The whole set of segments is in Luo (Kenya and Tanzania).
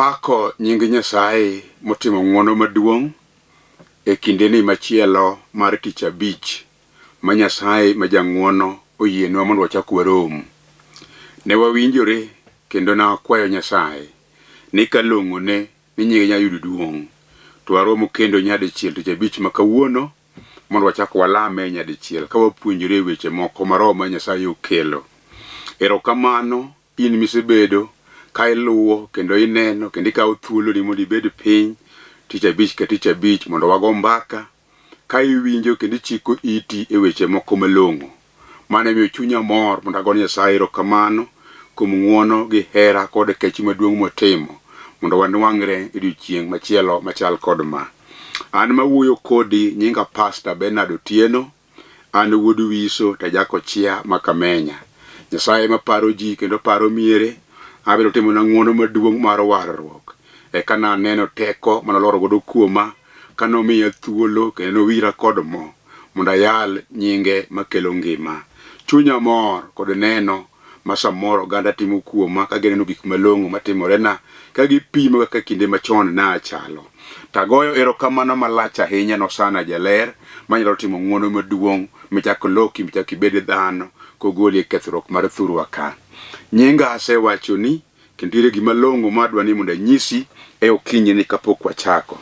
Apako nying Nyasaye motimo ng'wono maduong' e kindeni machielo mar tich abich ma Nyasaye ma jang'wono oyienwa mondo wachak warom. Ne wawinjore kendo nakwayo Nyasaye ni ka long'one ni nyinge nyalo yudo duong' to warom kendo nyadichiel tich abich ma kawuono mondo wachak walame nyadichiel ka wapuonjore weche moko ma Roho mar Nyasaye okelo. Erokamano in misebedo ka iluwo kendo ineno kendo ikawo thuoloni mondo ibed piny tich abich ka tich abich mondo wago mbaka ka iwinjo kendo ichiko iti e weche moko malong'o. Mano emiyo chunya mor mondo agone Nyasaye erokamano kuom ng'wono gi hera kod kech maduong' motimo mondo wanwang're e odiechieng' machielo machal kod ma. An mawuoyo kodi nyinga Pastor Bernard Otieno, an wuod Wiso to ajakochia ma Kamenya. Nyasaye maparo ji kendo paro miere, abiro timona ng'wono maduong' mar warruok. Eka naneno teko manoloro godo kuoma ka nomiya thuolo kendo nowira kod mo mondo ayal nyinge makelo ngima. Chunya mor kod neno ma samoro oganda timo kuoma ka gineno gik malong'o matimorena ka gipimo kaka kinde machon nachalo. Tagoyo erokamano malach ahinya Nosana Jaler manyalo timo ng'wono maduong' michak loki michak ibed dhano kogoli e kethruok mar thurwa ka. Nyinga asewachoni kendo nitiere gima long'o ma adwa ni mondo anyisi e okinyi ni kapok wachako.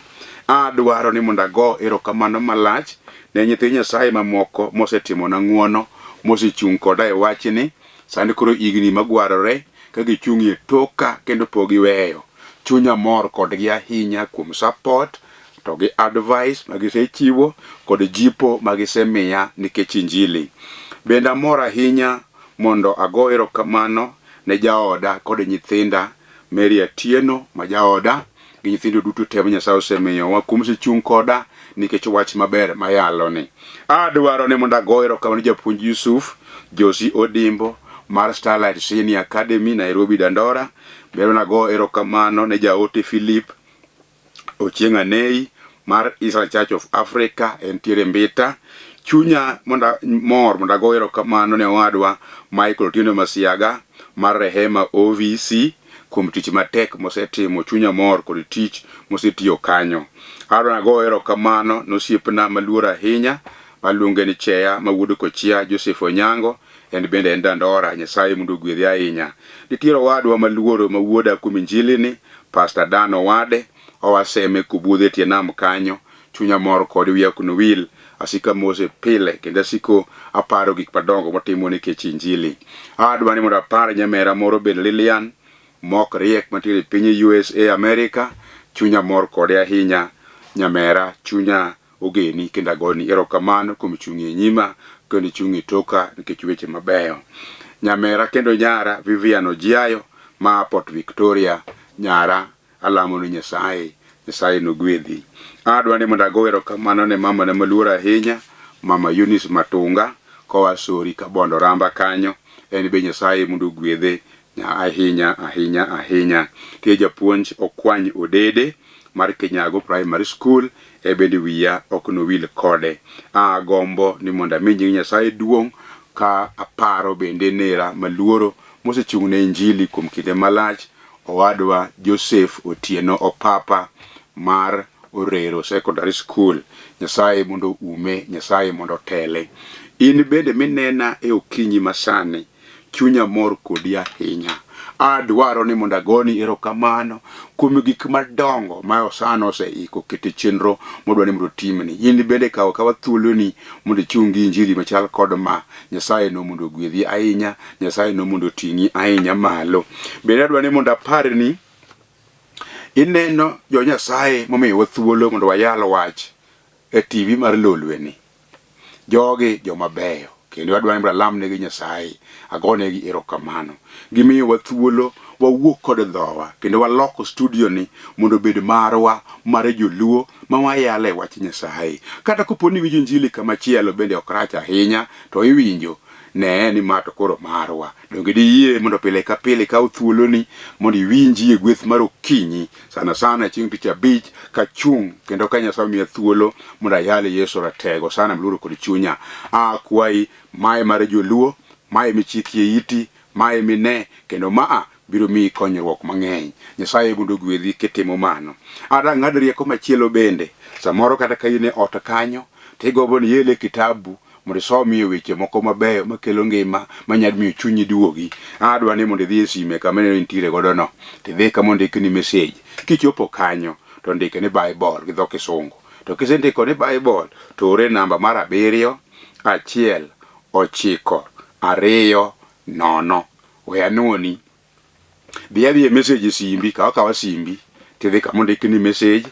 Adwaro ni mondo ago erokamano malach ne nyithi Nyasaye mamoko mosetimona ng'wono, mosechung' koda e wachni. Sani koro higni magwarore ka gichung' e toka kendo pok giweyo. Chunya mor kodgi ahinya kuom support to gi advice ma gisechiwo kod jipo ma gisemiya nikech injili. Bende amor ahinya mondo ago erokamano ne jaoda kod nyithinda Mary Atieno ma jaoda gi nyithindo duto te ma Nyasaye osemiyowa kuom osechung' koda nikech wach maber mayaloni. Adwaro ni mondo ago erokamano japuonj Yusuf Josi Odimbo mar Starlight Senior Academy Nairobi Dandora. Bende nago erokamano ne jaote Philip Ochieng' Anei mar Israel Church of Africa entiere Mbita. Chunya mondo mor mondo ago erokamano ne owadwa Michael Otieno Masiaga mar Rehema OVC kuom tich matek mosetimo. Chunya mor kod tich mosetiyo kanyo. Adwa ago erokamano ne osiepna maluor ahinya maluonge ni Cheya ma wuod Kochia Joseph Onyango en bende en Dandora. Nyasaye mondo ogwedhe ahinya. Nitiere owadwa maluoro ma wuoda kuom injili ni Pastor Dan Owade owaseme kobudho e tie nam kanyo. Chunya mor kode, wiya ok nowil. Asiko amose pile kendo asiko aparo gik madongo motimo nikech injili. Adwa ni mondo apar nyamera moro bende Lilian Mok Riek mantiere e piny USA America. Chunya mor kode ahinya nyamera, chunya ogeni kendo agoni erokamano kuom chung' e nyima kendo chung' e toka nikech weche mabeyo. Nyamera kendo nyara Vivian Ojiayo ma Port Victoria, nyara alamo ni Nyasaye, Nyasaye nogwedhi. Adwa ni mondo ago erokamano ne mama na maluor ahinya, Mama Eunice Matunga koa Sori Kabondo Ramba kanyo, en be Nyasaye mondo ogwedhe ahinya ahinya ahinya. Tie japuonj Okwany Odede mar Kinyago Primary School e bende wiya ok nowil kode. Agombo ni mondo ami nying Nyasaye duong' ka aparo bende nera maluoro mosechung' ne injili kuom kinde malach, owadwa Joseph Otieno Opapa mar Orero Secondary School. Nyasaye mondo oume, Nyasaye mondo otele. In bende minena e okinyi masani, Chunya mor kodi ahinya. Adwaro ni mondo agoni erokamano kuom gik madongo ma Osana oseiko keto e chenro modwa ni mondo otimni. In bende kaw akawa thuoloni mondo ichung' gi injili machal kod ma. Nyasaye no mondo ogwedhi ahinya, Nyasaye no mondo oting'i ahinya malo. Bende adwa ni mondo aparni ineno jo Nyasaye momiyowa thuolo mondo wayal wach e TV mar Lolwe ni. Jogi joma beyo kendo adwa ni mondo alamnegi Nyasaye, agonegi erokamano. Gimiyowa thuolo wawuo kod dhowa kendo waloko studio ni mondo obed marwa mar joluo ma wayale wach Nyasaye. Kata kopo ni iwinjo injili kama chielo bende ok rach ahinya to iwinjo ne ni ma to koro marwa. Donge diyie mondo pile ka pile ikaw thuoloni mondo iwinjie gweth mar okinyi sana sana chieng' tich abich kachung' kendo ka Nyasaye omiya thuolo mondo ayal Yesu ratego sana mluoro kod chunya. Akwayi mae mar joluo, mae michikie iti, mae mine kendo maa biro miyi konyruok mang'eny. Nyasaye mondo ogwedhi kitimo mano. Ada ng'ad rieko machielo bende. Samoro kata ka in e ot kanyo, tigombo ni iel e kitabu mondo isomie weche moko mabeyo makelo ngima manyalo miyo chunyi duogi. Adwa ni mondo idhi e sime kama ineno intiere godo no, tidhi kama ondik ni message. Kichopo kanyo, to ndike ni Bible gi dho Kisungu. To kisendiko ni Bible, to ore namba mar abiriyo, achiel, ochiko, ariyo, nono. We anuoni. Dhi adhi e message e simbi, kaw akawa simbi, tidhi kama ondik ni message,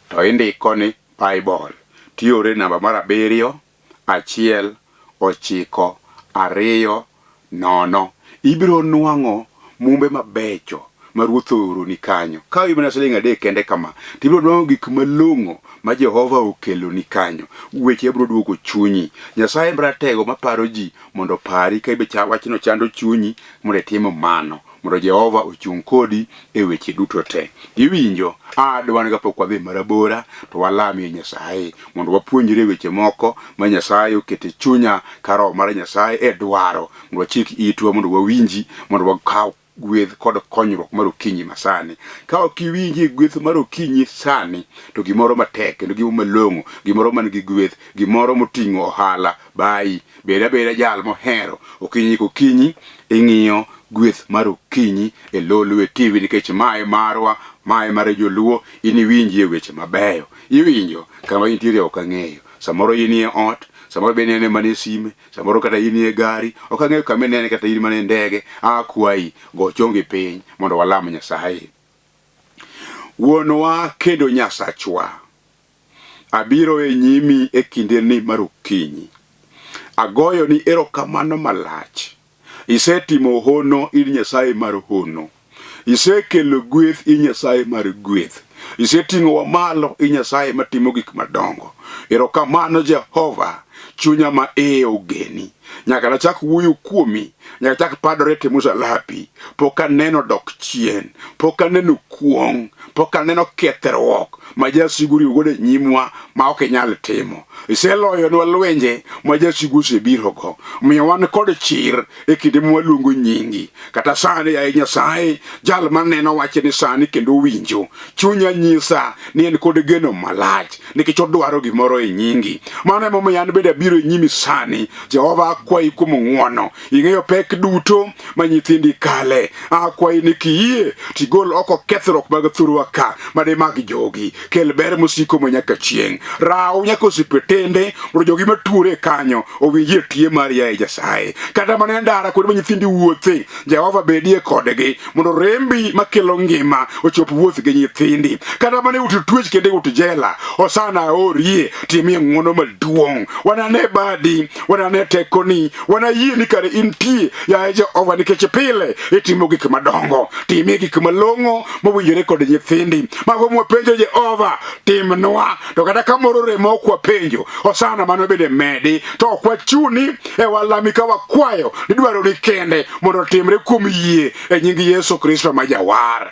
to indiko ni Bible. Tiore namba mar abiriyo, achiel, ochiko, ariyo, nono. Ibiro nwang'o mumbe mabecho ma Ruoth ooroni kanyo. Ka mana siling' adek kende kama, to ibiro nwang'o gik malong'o ma Jehova okeloni kanyo. Weche biro duogo chunyi. Nyasaye maratego maparo ji mondo opari ka ibe wachno chando chunyi mondo itim mano. Mondo Jehova ochung' kodi e weche duto te. Iwinjo? Adwa ni kapok wadhi marabora to walamie Nyasaye mondo wapuonjre weche moko ma Nyasaye oketo e chunya ka roho mar Nyasaye e dwaro mondo wachik itwa mondo wawinji mondo wakaw gweth kod konyruok mar okinyi masani. Ka ok iwinji gweth mar okinyi sani to gimoro matek kendo gimoro malong'o, gimoro man gi gweth, gimoro moting'o ohala bayi. Bed abeda jal mohero okinyi kokinyi ing'iyo gweth mar okinyi e Lolwe TV nikech mae marwa, mae mar joluo, in iwinjie weche mabeyo. Iwinjo kama intiere ok ang'eyo. Samoro inie ot, samoro be inene mana e sime, samoro kata inie gari, ok ang'eyo kama inene kata in mana e ndege. Akwayi, go chongi piny mondo walam Nyasaye. Wuonwa kendo Nyasachwa, abiro e nyimi e kindeni mar okinyi. Agoyoni erokamano malach. Isetimo hono in Nyasaye mar hono. Isekelo gweth in Nyasaye mar gweth. Iseting'owa malo in Nyasaye matimo gik madongo. Erokamano Jehova, chunya ma iye ogeni. Nyaka nachak wuoyo kuomi, nyaka chak padore te musalapi. Pok aneno dok chien, pok aneno kuong', pok aneno kethruok ma jasigu riwo godo e nyimwa ma ok inyal timo. Iseloyonwa lwenje ma jasigu osebirogo. Omiyo wan kod chir e kinde ma waluongo nyingi. Kata sani, yaye Nyasaye, jal maneno wachni sani kendo winjo, chunya nyisa ni en kod geno malach nikech odwaro gimoro e nyingi. Mano emomiyo an bende abiro e nyimi sani. Jehova akwayi kuom ng'wono. Ing'eyo pek duto ma nyithindi kale. Akwayi ni kiyie tigol oko kethruok mag thurwa ka made mag jogi. Kel ber mosiko ma nyaka chieng'. Raw nyaka osiptende mondo jogi matuore kanyo owinjie tie mar yaye Nyasaye. Kata mana e ndara kuonde ma nyithindi wuothe, Jehova bedie kodgi mondo rembi makelo ngima ochop wuoth gi nyithindi. Kata mana e ut twech kendo e ut jela, Hosana aorie, timie ng'wono maduong'. Wanane badi, wanane tekoni, wanayie ni kare intie, yaye Jehova, nikech pile itimo gik madongo. Timie gik malong'o mowinjore kod nyithindi. Mago mwapenjo Jehova, timnwa. To kata kamoro remo ok wapenjo, Hosana mano bende medi. To ok wachuni e walami ka wakwayo ni dwaroni kende mondo otimre kuom yie e nying Yesu Kristo ma Jawar.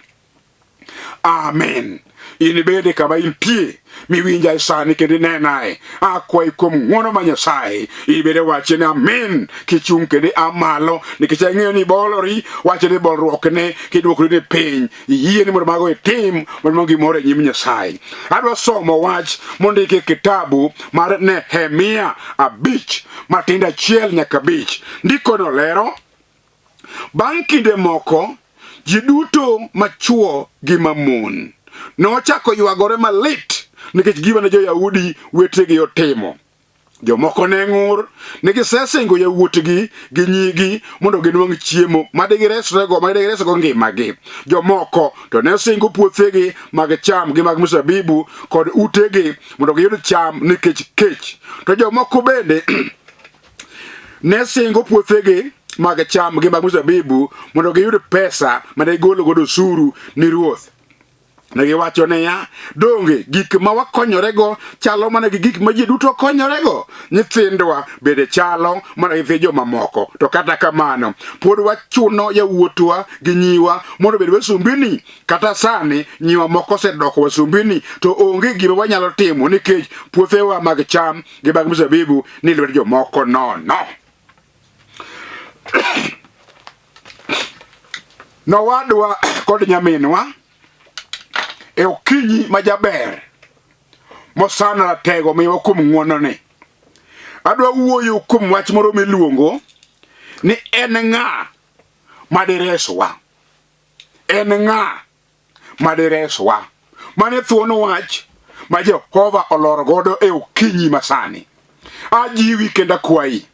Amen. In bende kama intie miwinja e sani kendo inenae, akwayi kuom ng'wono ma Nyasaye, in bende wachi ni amen kichung' kendo ia malo, nikech ang'eyo ni ibolori, wacho ni bolruokne kidwokori ni piny, iyie ni mondo mago itim mondo mago gimoro e nyim Nyasaye. Adwa somo wach mondiki e kitabu mar Nehemia 5 matindo 1 nyaka 5. Ndikono lero Bang' kinde moko, ji duto machwo gi mamon nochako ywagore malit nikech gima ne jo-Yahudi wetegi otimo. Jomoko ne ng'ur ni gisesingo yawuotgi gi nyigi mondo ginwang' chiemo ma digiresrego ma digiresgo ngimagi. Jomoko to ne singo puothegi mag cham gi mag mzabibu kod utegi mondo giyud cham nikech kech. To jomoko bende ne singo puothegi mag cham gi mag mzabibu mondo giyud pesa mane gigolo godo osuru ni ruoth. Ne giwacho niya, donge gik ma wakonyorego chalo mana gi gik ma ji duto konyorego? Nyithindwa bende chalo mana gi nyithind jomamoko. To kata kamano, pod wachuno yawuotwa gi nyiwa mondo obed wasumbini. Kata sani nyiwa moko osedoko wasumbini, to onge gima wanyalo timo nikech puothewa mag cham gi mag mzabibu ni lwet jomoko nono. Nowadwa kod nyaminwa e okinyi ma jaber mosana ratego miwa kuom ng'wonone. Adwa wuoyo kuom wach moro miluongo ni en ng'a ma direswa. En ng'a ma direswa. Mano e thuon wach ma Jehova olor godo e okinyi masani. Ajiwi kendo akwayi.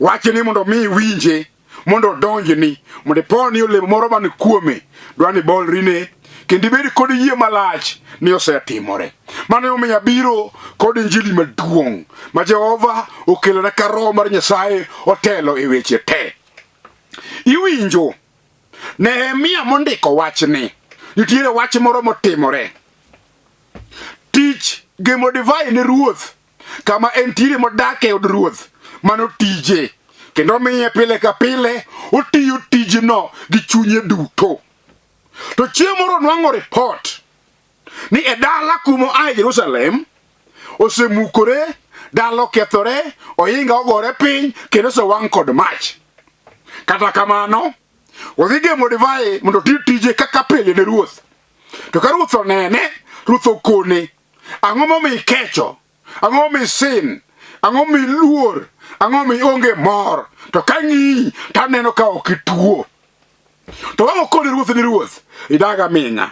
Wachni mondo mi iwinje, mondo odonjni, mondo iponi olemo moro man kuome, dwa ni bolrine, kendo ibed kod yie malach ni osetimore. Mano emomiyo abiro kod injili maduong' ma Jehova okelona ka Roho mar Nyasaye otelo e weche te. Iwinjo Nehemia mondiko wachni, nitiere wach moro motimore. Tich gemo divai ne ruoth kama entiere modak e od ruoth, mano tije kendo miye pile ka pile otiyo tijno gi chunye duto. To chieng' moro onwang'o ripot ni e dala kuma oa e Jerusalem osemukore, dala okethore, ohinga ogore piny kendo osewang' kod mach. Kata kamano, odhi gemo divai mondo oti tije kaka pile ne ruoth. To ka ruoth onene, ruoth okone, ang'o momiyo ikecho? Ang'o momiyo isin? Ang'o momiyo iluor? Ang'o momiyo ionge mor? To ka ng'iyi, to aneno ka ok ituo. To wang' okone ruoth ni ruoth, idag aming'a.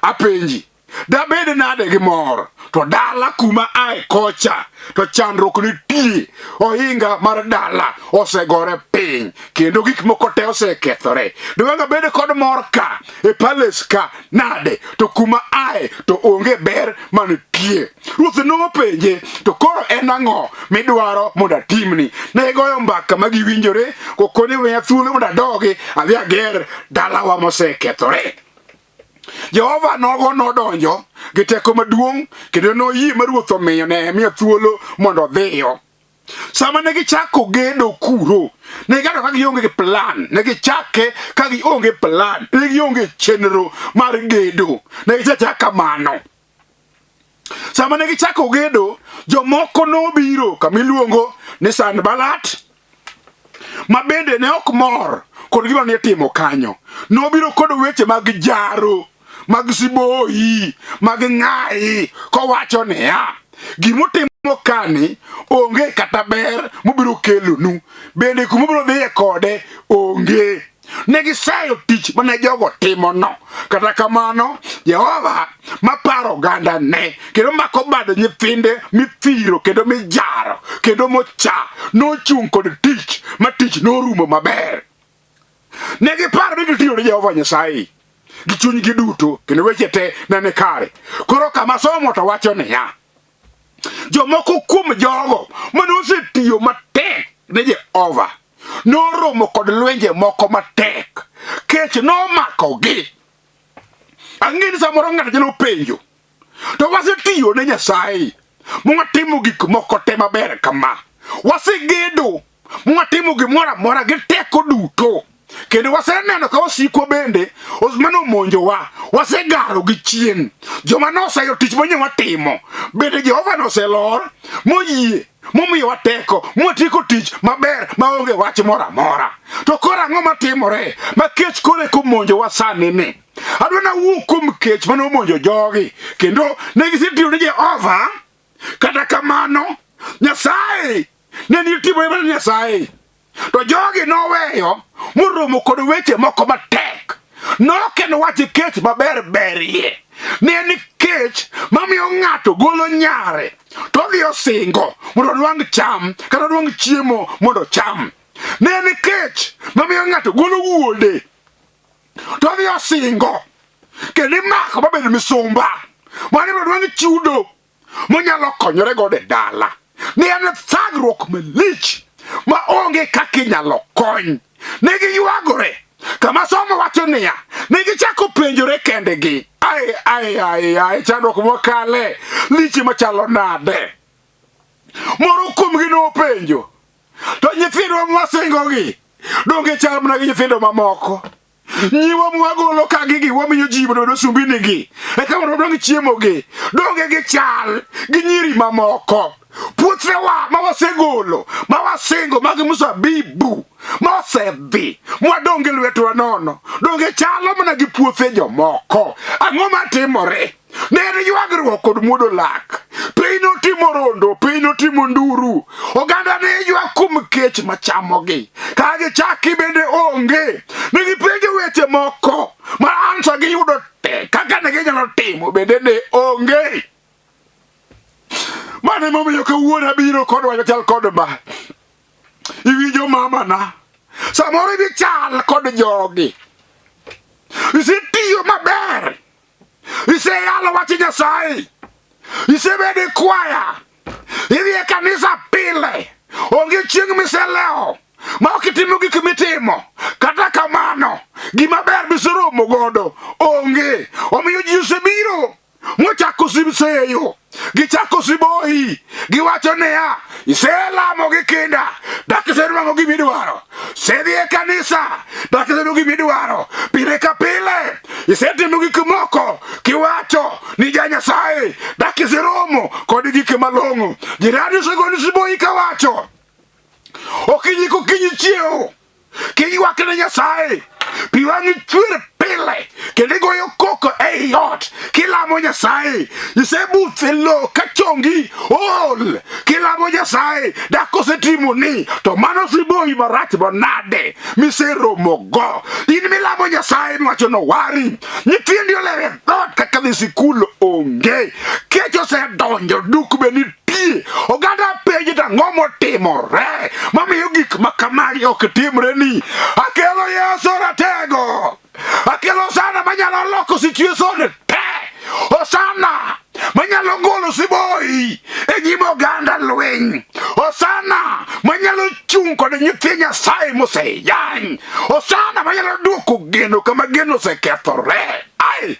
Apenji, dabed nade gi mor to dala kuma ae kocha to chandruok nitie, ohinga mar dala osegore piny kendo gik moko te osekethore. Dwang' abed kod mor ka e palace ka nade to kuma ae to onge ber manitie. Ruoth nopenje to koro en ang'o midwaro mondo atimni? Ne gigoyo mbaka ma giwinjore kokone weya thuolo mondo adogi adhi ager dalawa mosekethore. Jehova nogo nodonjo gi teko maduong' kendo noyie ma ruoth omiyo Nehemia thuolo mondo odhiyo. Sama ne gichako gedo kuro, ne gigado ka gionge gi plan, ne gichake ka gionge plan, ne gionge chenro mar gedo, ne gichake kamano. Sama ne gichako gedo, jomoko nobiro kama iluongo ni Sanbalat, ma bende ne ok mor kod gima ne itimo kanyo. Nobiro kod weche mag jaro, mag siboyi, mag ng'ayi, kowacho niya, gimutimo kani onge kata ber mobiro kelonu, bende kuma ubiro dhiye kode onge. Ne giseyo tich mane jogo timono. Kata kamano, Jehova maparo ogandane kendo mako bad nyithinde mithiro kendo mijaro kendo mocha nochung' kod tich ma tich norumo maber. Ne giparo ni gitiyo ne Jehova Nyasaye gi chunygi duto kendo weche te ne ni kare. Koro kama somo to wacho niya, jomoko kuom jogo mane osetiyo matek ne Jehova noromo kod lwenje moko matek, kech nomakogi. Ang'e ni samoro ng'ato nyalo penjo, to wasetiyo ne Nyasaye mwatimo gik moko te maber kama, wasegedo mwatimo gimoro amora gi teko duto, kendo waseneno ka wasikwa bende mane omonjowa wasegaro gi chien. Joma noseyo tich manye watimo bende Jehova noselor moyie momiyowa teko mwatieko tich maber maonge wach moro amora. To koro ang'o matimore ma kech koro eka omonjowa sani ni? Adwa nawuo kuom kech mane omonjo jogi kendo ne gisetiyo ne Jehova. Kata kamano Nyasaye ne nitie mana Nyasaye To jogi noweyo moromo kod weche moko matek. Nok en wach kech maber berie. Ne en kech mamiyo ng'ato golo nyare to odhi osingo mondo onwang' cham kata onwang' chiemo mondo ocham. Ne en kech mamiyo ng'ato golo wuode to odhi osingo kendo imako mabed misumba mano mondo onwang' chudo monyalo konyore godo e dala. Ne en thagruok malich ma onge kaka inyalo kony. Ne giywagore. Kama somo wacho niya, ne gichako penjore kendgi, ai ai ai ai, chandruok mwakale lich machalo nade? Moro kuomgi nopenjo, to nyithindwa mwasingogi donge chal mana gi nyithindo mamoko? Nyiwa mwagolo ka gigi wamiyo ji mondo obed wasumbinigi, eka mondo wadong' chiemogi. Donge gichal gi nyiri mamoko? Puothewa ma wasegolo, ma wasingo mag mzabibu, ma osedhi, mwadong' gi lwetwa nono, donge chalo mana gi puothe jomoko? Ang'o matimore? Ne en ywagruok kod muodo lak. Piny notimo rondo, piny notimo nduru. Oganda ne ywak kuom kech machamogi. Ka gichaki bende onge. Ne gipenjo weche moko ma ansa giyudo tek. Kaka ne ginyalo timo bende ne onge. Mano emomiyo kawuono abiro kod wach machal kod ma. Iwinjo mamana. Samoro ibi chal kod jogi. Isetiyo maber. Iseyalo wach Nyasaye. Isebedo e kwaya. Idhi e kanisa pile. Onge chieng' miselewo ma ok itimo gik mitimo. Kata kamano, gima ber miseromo godo onge. Omiyo ji osebiro mochako seyo gichako siboyi giwacho niya iselamo gi kinda dak isenwang'o gima idwaro sedhi e kanisa dak isenwang'o gima idwaro pile ka pile isetimo gik moko kiwacho ni ja Nyasaye dak iseromo kod gik malong'o jirani osegoni siboyi kawacho okinyi kokinyi chiewo Kiywak ne Nyasaye, pi wang'i chwer pile kendo igoyo koko ei ot kilamo Nyasaye. Isebutho e lowo ka chongi ool kilamo Nyasaye. Dak osetimoni to mano siboyi marach manade miseromogo. In milamo Nyasaye miwacho nowari, nyithindi olewo e dhoot kaka dhi sikul onge, kech osedonjo, duk be nitie. Nitie oganda penji to ang'o motimore mamiyo gik ma kamagi ok timre ni. Akelo Yesu ratego, akelo Osana manyalo loko situation te, Osana manyalo golo siboi e nyim oganda lweny, Osana manyalo chung' kod nyithi Nyasaye moseyany, Osana manyalo duoko geno kama geno osekethore. Ai!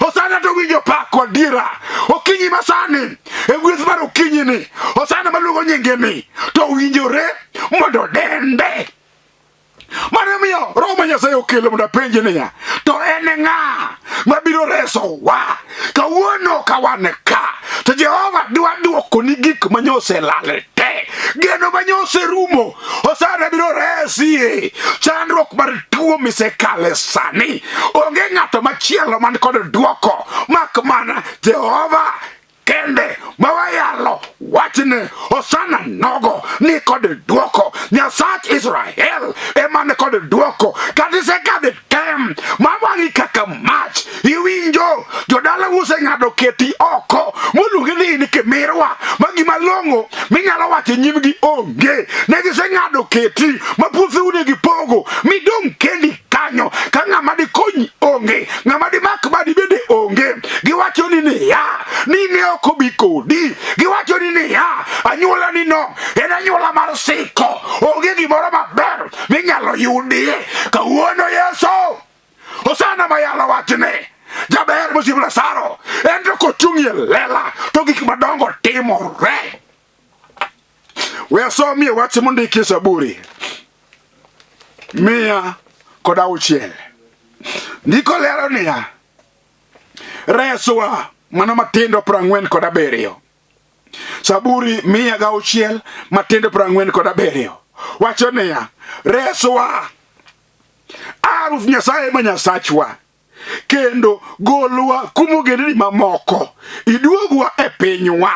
Osana to winjo pako adiera okinyi masani e gweth mar okinyi ni Osana maluongo nyinge ni to owinjore mondo dende. Mano miyo Roho ma Nyasaye okelo mondo apenje niya, to en ng'a mabiro resowa kawuono ka wan ka? To Jehova dwa dwokoni gik ma nyoselal te, geno ma nyoserumo. Osana biro resi chandruok mar tuo misekale sani. Onge ng'ato machielo man kod dwoko mak mana Jehova kende ma wayalo wachne. Osana nogo ni kod dwoko. Nyasach Israel ema ni kod dwoko. Kata isekadhe tem ma wang'i kaka mach, iwinjo jodala oseng'ado keti oko moluongi ni in kimirwa ma gima long'o minyalo wacho e nyimgi onge. Ne giseng'ado keti ma puotheu ne gipogo midong' kendi kanyo ka ng'ama dikonyi onge, ng'ama dimak badi bende onge. Giwacho ni niya, ni ne ok obi kodi. Giwacho ni niya, anyuola ni no en anyuola mar siko, onge gimoro maber minyalo yudie. Kawuono Yesu Hosana mayalo wachne jaber mosiep Lazaro, en to kochung' e lela to gik madongo timore. We asomie wach mondiki e Zaburi 106. Ndiko lero niya, reswa mano matindo 47. Zaburi 106 matindo 47 wacho niya, reswa a Ruoth Nyasaye ma Nyasachwa, kendo golwa kuom ogendini mamoko, iduogwa e pinywa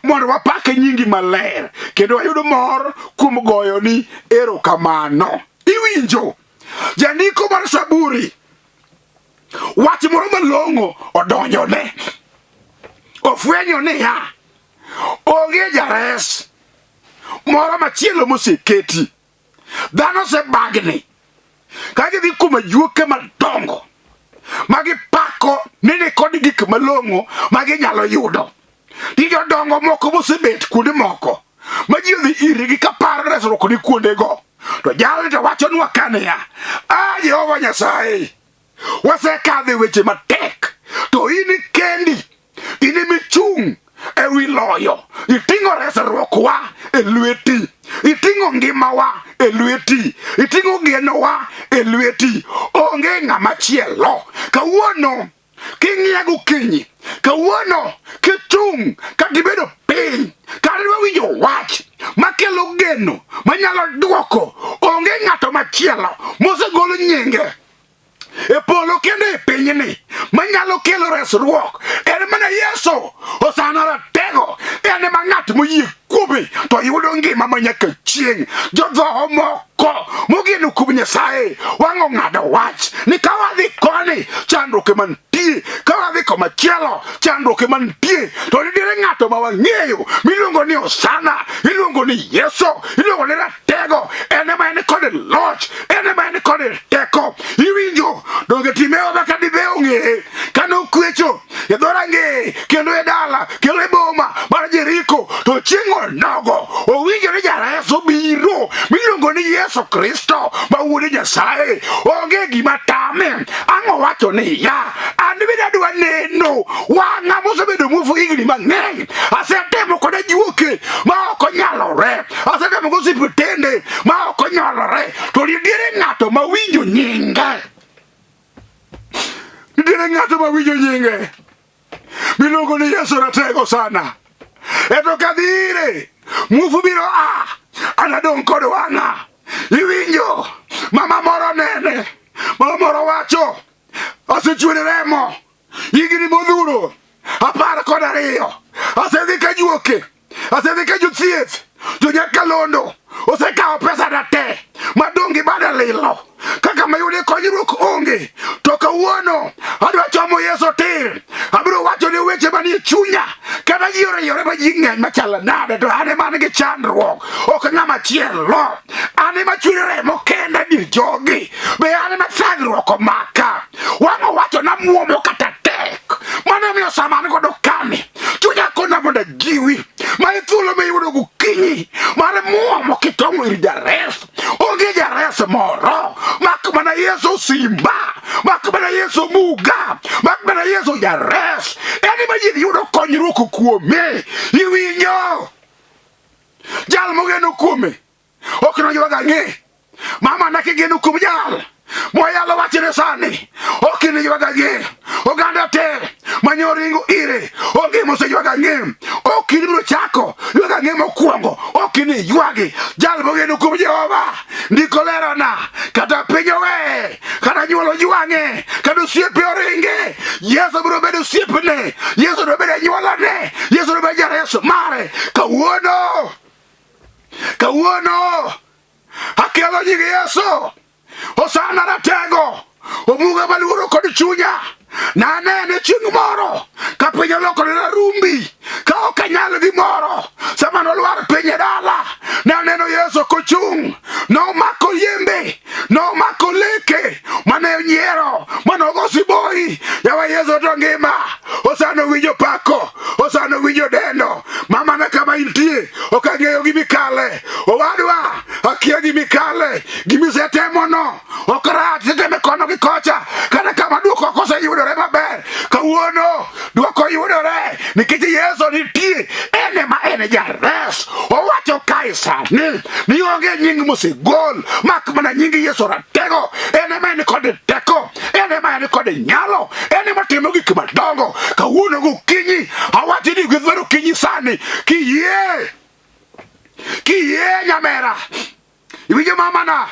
mondo wapak nyingi maler kendo wayud mor kuom goyoni erokamano. Iwinjo jandiko mar Zaburi wach moro malong'o odonjone, ofwenyo niya, onge jares moro machielo moseketi. Dhano osebagni ka gidhi kuom ajuoke madongo ma gipako ni ni kod gik malong'o ma ginyalo yudo. Ni jodongo moko mosebet kuonde moko ma ji odhi irgi ka paro resruok ni kuondego. To jalni to wachonwa ka niya, a Jehova Nyasaye, wasekadho e weche matek, to in kendi in emichung' e wi loyo. Iting'o resruokwa e lweti, iting'o ngimawa e lweti, iting'o genowa e lweti. Onge ng'ama chielo. Kawuono king'iya gokinyi, kawuono kichung' kata ibedo piny, kata Kata idwa winjo wach makelo geno manyalo dwoko, onge ng'ato machielo mosegol nyinge e polo kendo e pinyni manyalo kelo resruok en mana Yesu. Osana ratego en ema ng'at moyie kuome to yudo ngima ma nyaka chieng'. Jodhoho moko mogeno kuom Nyasaye wang' ong'ado wach ni ka wadhi koni chandruok ema nitie, ka wadhi komachielo chandruok ema nitie, to nitiere ng'ato ma wang'eyo miluongo ni Osana, iluongo ni Yesu, iluongo ni Ratego, en ema en kod loch, en ema en kod teko. Iwinjo donge Timeo ma kadibe ong'eye kane okwecho e dhorangeye kendo e dala kendo e boma mar Jeriko, to chieng' onogo owinjo ni jares obiro miluongo ni Yesu Kristo ma wuod Nyasaye. Onge gima tame. Ang' owacho niya, an bende adwa neno wang'a mosebedo muofu higni mang'eny. Asetemo kod ajuoke ma ok onyalore, asetemo gi osiptende ma ok onyalore, to nitiere ng'ato ma winjo nyinge. Nitiere ng'ato ma winjo nyinge miluongo ni Yesu ratego sana. Eto kadhi ire, muofu biro a, anadong' kod wang'a. Iwinjo, mama moro nene, mama moro wacho, asechwere remo higni modhuro 12, asedhi ka juoke, asedhi ka jothieth, jonyakalondo osekawo pesana te madong' gi bada lilo kaka mayude konyruok onge. To kawuono adwa chomo Yesu tir, abiro wacho ne weche manie chunya, kata ji oreyore ma ji ng'eny machalo nade, to an ema an gi chandruok, ok ng'ama chielo. An ema chwero remo kenda dir jogi, be an ema thagruok omaka. Wang' owacho na muomo kata tek, mano omiyo sama an godo kani chunya kona mondo ajiwi ma e thuolo miyudo gokinyi mar muomo kitong'o ir jares. Onge jares moro mak mana Yesu simba, mak mana Yesu muga, mak mana Yesu jares. En ema ji yudo konyruok kuome. Iwinjo? Jal mogeno kuome ok noywag ang'e. Mama na kigeno kuom jal moyalo wachne sani ok iniywag ang'e. Oganda te mane oringo ire onge moseywag ang'e. Ok inibiro chako ywag ang'e mokwongo, ok iniywagi. Jal mogeno kuom Jehova, ndiko lerona, kata piny oweye, kata nyuol ojwang'e, kata osiepe oringe, Yesu biro bedo osiepne, Yesu biro bedo anyuolane, Yesu biro bedo jares mare. Kawuono, kawuono akelo nying Yesu. Hosana ratego, omuga maluoro kod chunya. Nanene chieng' moro ka piny olokore rumbi, ka ok anyal gimoro. Sama nolwar piny e dala, naneno Yesu kochung', nomako yembe, nomako leke mane onyiero, mane ogo siboi. Yawa Yesu to ngima. Hosana winjo pako, Hosana winjo dendo. Mama na kama intie, ok ang'eyo gimikale. Owadwa, akia gimikale, gimisetemono ok rach, iseteme kono gi kocha, kata kama duoko ok oseyudore maber. Kawuono duoko yudore nikech Yesu nitie, en ema en jares. Owacho kae sani ni onge nying mosegol mak mana nying Yesu ratego. En ema en kod teko, en ema en kod nyalo, en ema timo gik madongo. Kawuono gokinyi awacho ni gweth mar okinyi sani, kiyie, kiyie nyamera, iwinjo mamana,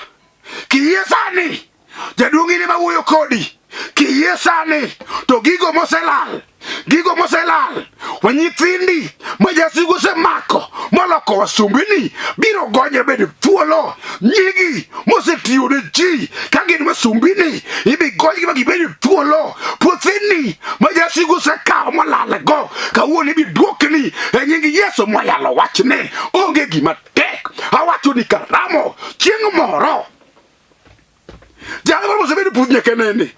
kiyie sani, jaduong' in ema wuoyo kodi, kiyie sani to gigo moselal, gigo moselal wa nyithindi ma jasigu osemako moloko wasumbini biro gonyo bedo thuolo. Nyigi mosetiyo ne ji ka gin wasumbini ibi gonygi ma gibed thuolo. Puotheni ma jasigu osekawo molalgo kawuono ibi dwokni e nying Yesu mwayalo wachne. Onge gima tek, awacho ni karamo chieng' moro jal moro mosebedo puth nyaka nene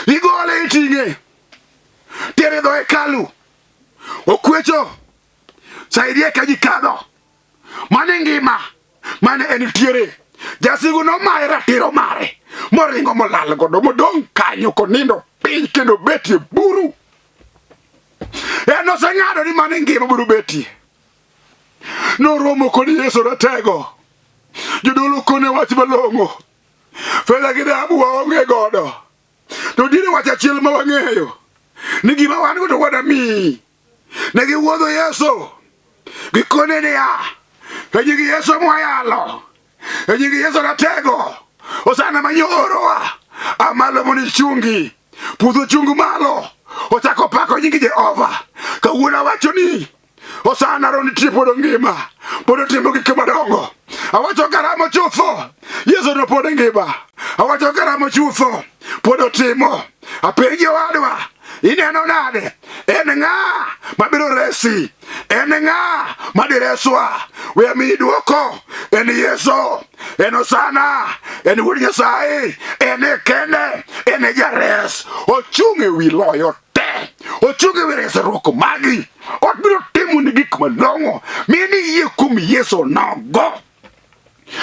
igole iting'e tere dho hekalu okwecho saidie ka ji kadho. Mane ngima mane en tiere. Jasigu nomaye ratiro mare moringo molal godo modong' kanyo konindo piny kendo betie buru. En oseng'ado ni mane ngima buru betie. Noromo kod Yesu ratego. Jodolo kone wach malong'o. Fedha gi dhahabu waonge godo. To nitiere wach achiel ma wang'eyo ni gima wan go to wanamiyi. Ne giwuodho Yesu. Gikone niya, e nying Yesu mwayalo, e nying Yesu ratego, Hosana manyorowa, a malo mondo ichungi, pudho chung malo, ochako pako nying Jehova. Kawuono awacho ni Hosana ro nitie pod ongima, pod otimo gik madongo. Awacho karamo chutho, Yesu no pod ngima. Awacho karamo chutho, pod otimo. Apenji owadwa, ineno nade? En ng'a mabiro resi? En ng'a madireswa? We amiyi dwoko, en Yesu, en Hosana, en Wuod Nyasaye, en e kende, en e jares. Ochung' e wi loyo te, ochung' e wi resruok magi. Obiro timoni gik malong'o, mi ni yie kuom Yesu nogo.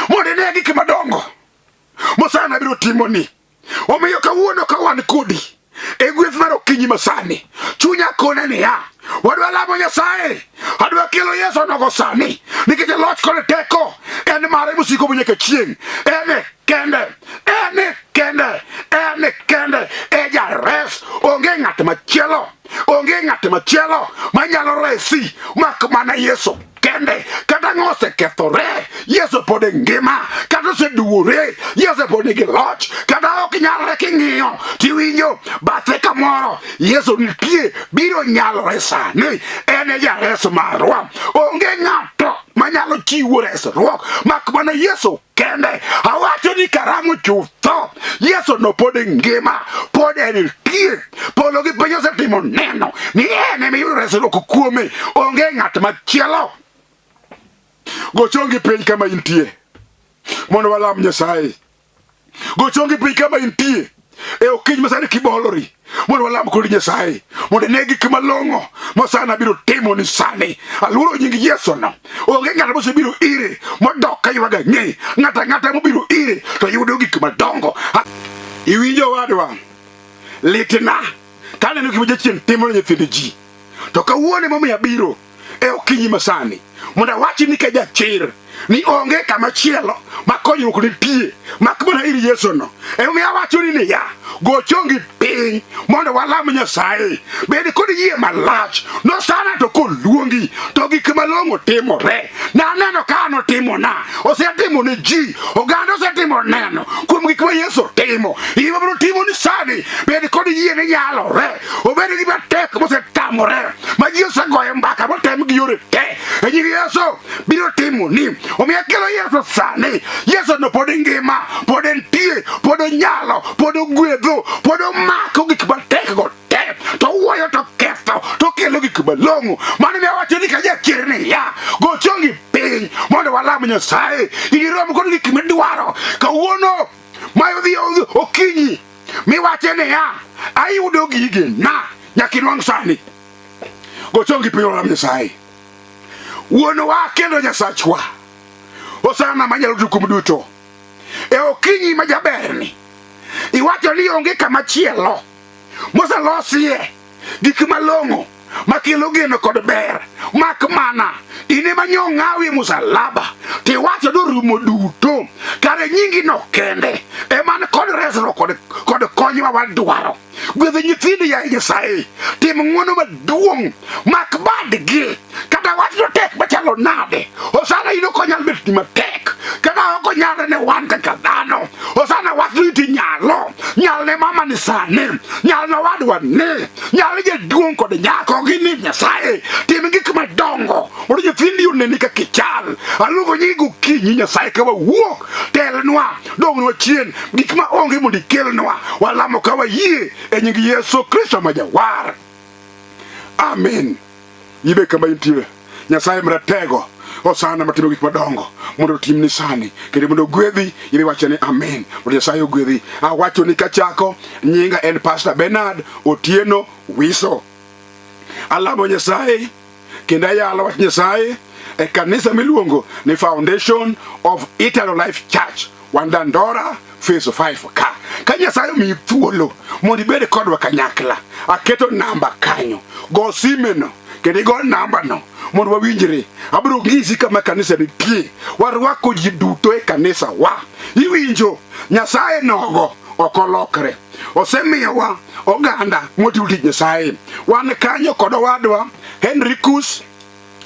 Mondo ine gik madongo mosana biro timoni. Omiyo kawuono ka wan kodi e gweth mar okinyi masani, chunya kone niya, wadwa lamo Nyasaye, adwa kelo Yesu nogo sani, nikech loch kod teko en mare mosiko manyaka chieng', en e kende, en e kende, en e kende e jares, onge ng'at machielo, onge ng'at machielo manyalo resi mak mana Yesu kende. Kata ng'o osekethore, Yesu pod ngima. Kata oseduwore, Yesu pod nigi loch. Kata ok nyalre king'iyo, tiwinjo bathe kamoro, Yesu nitie, biro nyalore sani. En e jares marwa. Onge ng'ato manyalo chiwo resruok mak mana Yesu kende. Awacho ni karamo chutho, Yesu no pod ngima, pod en nitie. Polo gi piny osetimo neno ni en ema iyudo resruok kuome, onge ng'at machielo. Go chongi piny kama intie mondo walam Nyasaye. Go chongi piny kama intie e okinyi masani kibolori mondo walam kod Nyasaye mondo ine gik malong'o ma sana biro timo ni sani. Aluoro nying Yesu no. Onge ng'at mosebiro ire modok ka ywago ang'e. Ng'ato ang'ata mobiro ire to yudo gik madongo. Iwinjo wadwa, litna kaneno gima jachien timo ne nyithind ji. To kawuono emomiyo abiro e okinyi masani mondo awachi ni ka jachir ni onge kama chielo ma konyruok nitie mak mana ir Yesu no. Emomiyo awacho ni niya, go chongi piny mondo walam Nyasaye. Bed kod yie malach nosana to koluongi to gik malong'o timore. Naneno ka an otimona, osetimo ne ji, oganda osetimo neno kuom gik ma Yesu timo. Gima biro timo ni sani, bed kod yie ni nyalore. Obed gi matek mosetamore, ma ji osegoyo mbaka motem gi yore te. E nying Yesu biro timo ni. Omiyo akelo Yesu sani. Yesu no pod ngima, pod entie, pod onyalo, pod ogwedho, pod omako gik matek go te. To wuoyo to ketho, to kelo gik malong'o. Mano ne awacho ni ka jachier niya, go chongi piny mondo walam Nyasaye. Inirom kod gik midwaro. Kawuono ma odhi okinyi miwache niya, ayudo gige na nyaka inwang' sani. Go chongi piny walam Nyasaye. Wuonwa kendo Nyasachwa, Hosana manyalo duto kuom duto. E okinyi ma jaberni, iwacho ni onge kama chielo moselosie gik malong'o makelo geno kod ber, mak mana in ema nyo ng'awi e musalaba to iwacho ni orumo duto. Kare nyingi no kende ema ni kod resruok kod kony ma wadwaro. Gwedho nyithindo yaye Nyasaye, tim ng'wono maduong', mak badgi kata wach no tek machalo nade. Hosana in ok onyal bet ni matek, kata ok onyalre ne wan kaka dhano. Hosana wach no iti nyalo, nyal ne mama ni sani, nyal ne owadwa ni, nyal ne jaduong' kod nyako gi ni Nyasaye. Tim gik madongo mondo nyithindi oneni kaka ichal. Aluongo nyingi gokinyi Nyasaye ka wawuok, telnwa, dongnwa chien, gik ma onge mondo ikelnwa. Walamo ka wayie e nying Yesu Kristo ma Jawar. Amen. Ibe kama intie. Nyasaye maratego Hosana matimo gik madongo mondo otimni sani kendo mondo ogwedhi. Ibe wacho ni amen, mondo Nyasaye ogwedhi. Awacho ni kachako, nyinga en Pastor Bernard Otieno Wiso. Alamo Nyasaye kendo ayalo wach Nyasaye e kanisa miluongo ni Foundation of Eternal Life Church, wan Dandora Phase 5 ka. Ka Nyasaye omiyi thuolo mondo ibed kodwa kanyakla, aketo namba kanyo, go simeno kendo igo nambano mondo wawinjre. Abiro nyisi kama kanisa nitie. Warwako ji duto e kanisa wa. Iwinjo, Nyasaye nogo ok olokre. Osemiyowa oganda motiyo tich Nyasaye. Wan kanyo kod owadwa Henrikus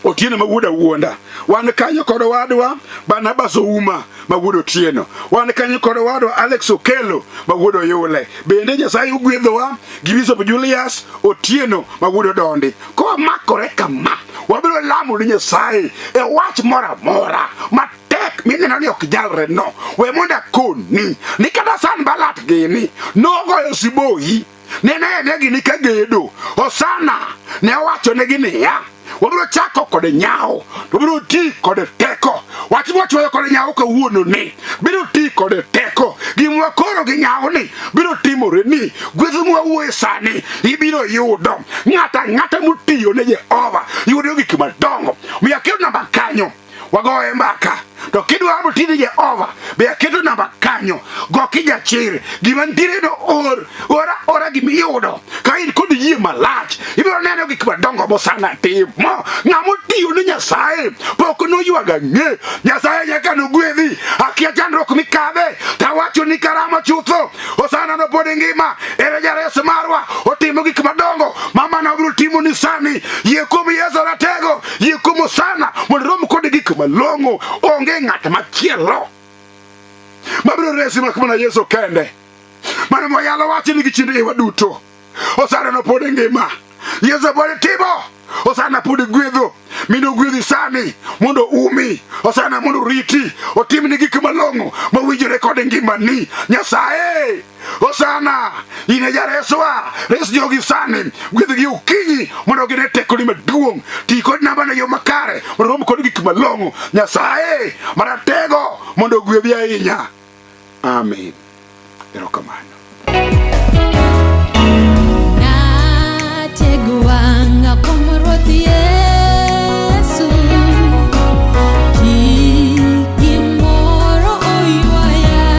Otieno ma wuod Awuonda. Wan kanyo kod owadwa Barnabas Ouma ma wuod Otieno. Wan kanyo kod owadwa Alex Okelo ma wuod Oyule. Bende Nyasaye ogwedhowa gi Bishop Julius Otieno ma wuod Odondi. Kowamakore kama, wabiro lamo ni Nyasaye e wach moro amora matek mineno ni ok nyalre no. We mondo akoni ni kata Sanbalat gini nogoyo siboyi ne nene gini ka gedo. Hosana ne owachonegi niya, wabiro chako kod nyawo to wabiro ti kod teko. Wach mwachwoyo kod nyawo kawuono ni biro ti kod teko. Gima wakoro gi nyawo ni biro timore ni gweth mwawuoye sani ibiro yudo. Ng'ato ang'ata motiyo ne Jehova yudo gik madongo. Omiyo aketo namba kanyo wagoye mbaka to kidwaro mondo tine Jehova be aketo namba kanyo go kijachir gima nitiere no or ora ora gima iyudo ka in kod yie malach ibiro neno gik madongo mosana timo ng'ama otiyo ne Nyasaye pok noywag ang'e Nyasaye nyaka nogwedhi akia chandruok mikadhe tawacho ni karama chutho Hosana no pod ngima ere jares marwa otimo gik madongo mama na obiro timo ni sani yie kuom Yesu ratego yie kuom Hosana mondo rom kod gik malong'o onge ng'at machielo mabiro resi mak mana Yesu kende mano moyalo wach ni gi chindo iwa duto Hosana no pod ngima Yesu pod timo Hosana pod gwedho mino gwedhi sani mondo umi Hosana mondo oriti otimni gik malong'o mowinjore kod ngimani Nyasaye Hosana in e jareswa res jogi sani gwedhgi okinyi mondo gine tekoni maduong' ti kod nambano e yo makare mondo rom kod gik malong'o Nyasaye maratego mondo ogwedhi ahinya Amen. Erokamano.